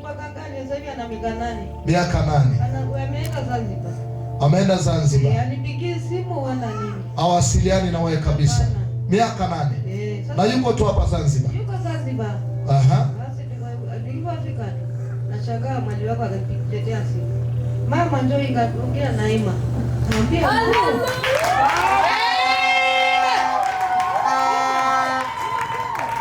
Mwaka gani sasa hivi ana miaka 8. Miaka 8. Ameenda Zanzibar. Ameenda Zanzibar. Anipigie simu wala nini. Awasiliani na wewe kabisa. Miaka 8. Na yuko tu hapa Zanzibar. Yuko Zanzibar. Aha. Basi nilipofika tu nashangaa mwali wako akaniletea simu. Mama njoo ongea na Ima. Mwambie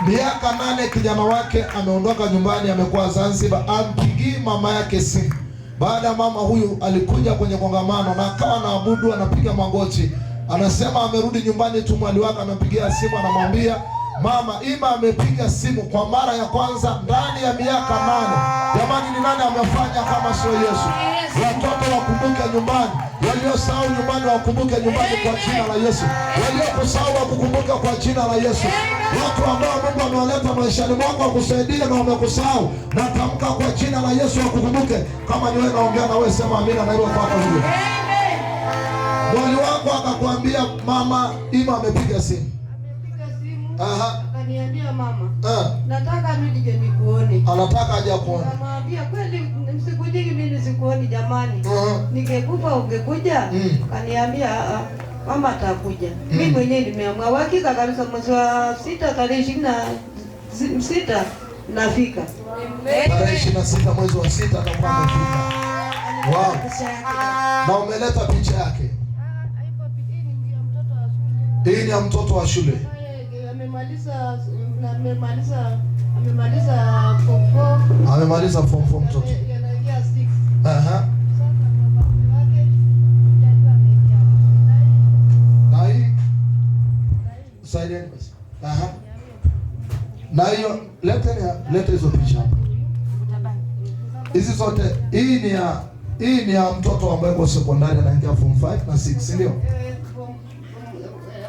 Miaka 8 kijana wake ameondoka nyumbani, amekuwa Zanzibar, ampigii mama yake simu. Baada ya mama huyu alikuja kwenye kongamano na akawa anaabudu, anapiga magoti, anasema amerudi nyumbani tu, mwali wake amempigia simu, anamwambia mama Ima amepiga simu kwa mara ya kwanza ndani ya miaka 8. Jamani, ni nani amefanya kama sio Yesu? Watoto wakumbuke nyumbani, waliosahau nyumbani wakumbuke nyumbani kwa jina la Yesu, waliokusahau wakukumbuke kwa jina la Yesu. Watu ambao Mungu amewaleta maishani mwako wakusaidia na wamekusahau, natamka kwa jina la Yesu wakukumbuke. Kama ni wewe naongea na wewe, sema amina na iwe kwako hivyo. Mwali wako akakwambia mama Ima amepiga simu. Aha. Akaniambia mama, nataka nije nikuone. Anataka aje akuone. Nikamwambia kweli siku nyingi mimi sikuoni jamani. Ningekufa ungekuja? Akaniambia mama atakuja. Mimi mwenyewe nimeamua hakika kabisa mwezi wa 6 tarehe 26 nafika. Tarehe 26 mwezi wa 6 atakuwa amefika. Wow. Na umeleta picha yake. Hii ni ya mtoto wa shule. Amemaliza form 4. Amemaliza form 4 mtoto. Anaingia 6. Aha. Na hii saidieni basi. Aha. Na hiyo lete hizo picha hapa. Hizi zote hii ni ya mtoto ambaye yuko sekondari anaingia form 5 na 6, si ndio?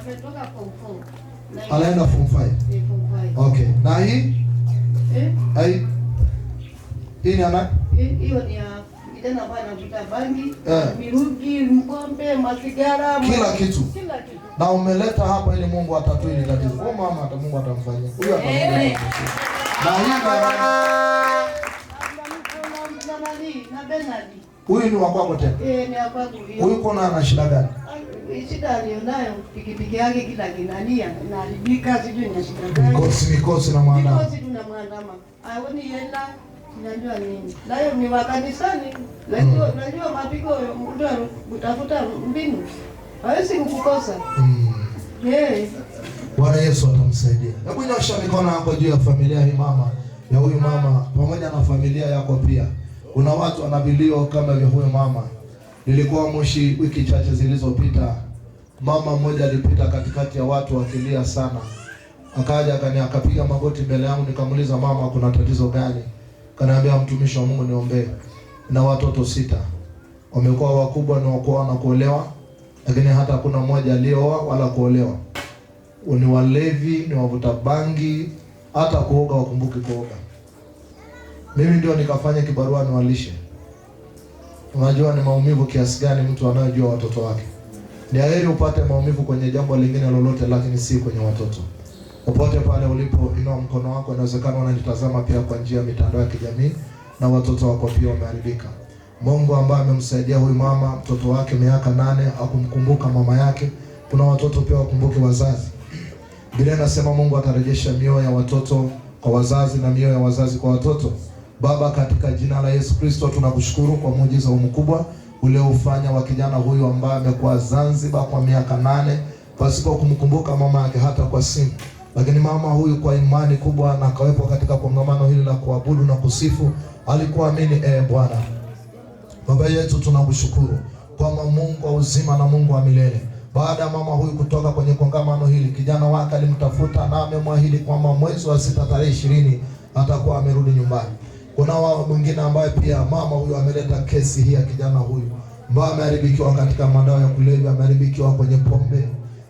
Ametoka form 4. Anaenda form 5. Okay. Na hii? Hii. Hii ni ana? Hiyo ni ya kijana ambaye anavuta bangi, mirungi, mkombe, masigara, kila kitu. Kila kitu. Na umeleta hapa ili Mungu atatue ile tatizo. Huyu mama hata Mungu atamfanyia. Huyu atamfanyia. Na hii na Bernard. Huyu ni wa kwako tena? Ni wa kwangu hiyo. Huyu kuna ana shida gani? Shida alionayo pikipiki yake kila kinania inaharibika, sijui ina shida gani. Mikosi na mwandama. Mikosi tunamwandama. Haoni hela, tunajua nini. Nayo ni wa kanisani. Najua mapigo mtu kutafuta mbinu. Hawezi kukukosa. Bwana Yesu atamsaidia. Hebu nyosha mikono yako juu ya familia hii mama, ya huyu mama pamoja na familia yako pia. Kuna watu wana vilio kama vya huyu mama. Nilikuwa Moshi wiki chache zilizopita. Mama mmoja alipita katikati ya watu akilia sana. Akaja akapiga magoti mbele yangu, nikamuuliza mama, kuna tatizo gani? Kaniambia mtumishi wa Mungu niombee. Na watoto 6. Wamekuwa wakubwa na wakuoa na kuolewa, lakini hata hakuna mmoja aliyeoa wala kuolewa. Ni walevi, ni wavuta bangi, hata kuoga wakumbuki kuoga. Mimi ndio nikafanya kibarua niwalishe. Unajua ni maumivu kiasi gani mtu anayojua watoto wake. Ni heri upate maumivu kwenye jambo lingine lolote, lakini si kwenye watoto. Popote pale ulipo, inua mkono wako. Inawezekana unanitazama pia kwa njia ya mitandao ya kijamii na watoto wako pia wameharibika. Mungu ambaye amemsaidia huyu mama, mtoto wake miaka 8 akumkumbuka mama yake. Kuna watoto pia wakumbuke wazazi. Biblia inasema Mungu atarejesha mioyo ya watoto kwa wazazi na mioyo ya wazazi kwa watoto. Baba, katika jina la Yesu Kristo tunakushukuru kwa muujiza huu mkubwa uliofanya wa kijana huyu ambaye amekuwa Zanzibar kwa miaka 8 pasipo kumkumbuka mama yake hata kwa simu. Lakini mama huyu kwa imani kubwa na akawepo katika kongamano hili la kuabudu na kusifu, alikuwa amini. Bwana Baba yetu tunakushukuru kwamba Mungu wa uzima na Mungu wa milele. Baada ya mama huyu kutoka kwenye kongamano hili, kijana wake alimtafuta na amemwahidi kwamba mwezi wa 6 tarehe 20 atakuwa amerudi nyumbani. Kuna mwingine ambaye pia mama huyu ameleta kesi hii ya kijana huyu ambaye ameharibikiwa katika madawa ya kulevya, ameharibikiwa kwenye pombe.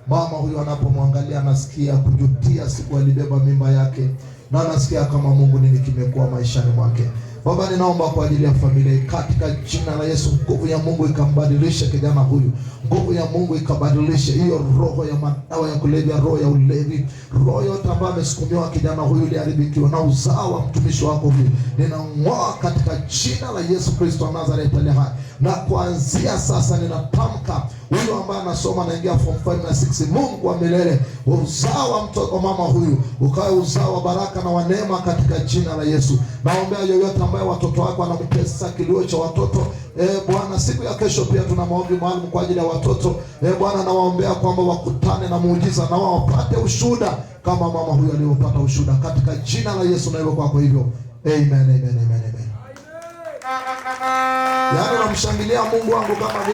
Mama huyu anapomwangalia anasikia kujutia siku alibeba mimba yake, na anasikia kama Mungu nini kimekuwa maishani mwake. Baba, ninaomba kwa ajili ya familia katika jina la Yesu, nguvu ya Mungu ikambadilishe kijana huyu, nguvu ya Mungu ikabadilishe hiyo roho ya madawa ya kulevya, roho ya ulevi, roho yote ambayo amesukumiwa kijana huyu iliharibikiwa na uzao wa mtumishi wako huyu, ninang'oa katika jina la Yesu Kristo wa Nazareti aliye hai. Na kuanzia sasa ninatamka huyu ambaye anasoma anaingia form 5 na 6, Mungu wa milele, uzao wa mtoto mama huyu ukawe uzao wa baraka na wa neema katika jina la Yesu. Naombea yoyote ambaye watoto wake wanamtesa, kilio cha watoto Bwana, siku ya kesho pia tuna maombi maalum kwa ajili ya watoto. Bwana, nawaombea kwamba wakutane na muujiza na wao wapate ushuhuda kama mama huyu aliyopata ushuhuda katika jina la Yesu. Na iwe kwako hivyo. Amen, amen, amen, amen. Yaani namshangilia Mungu wangu kama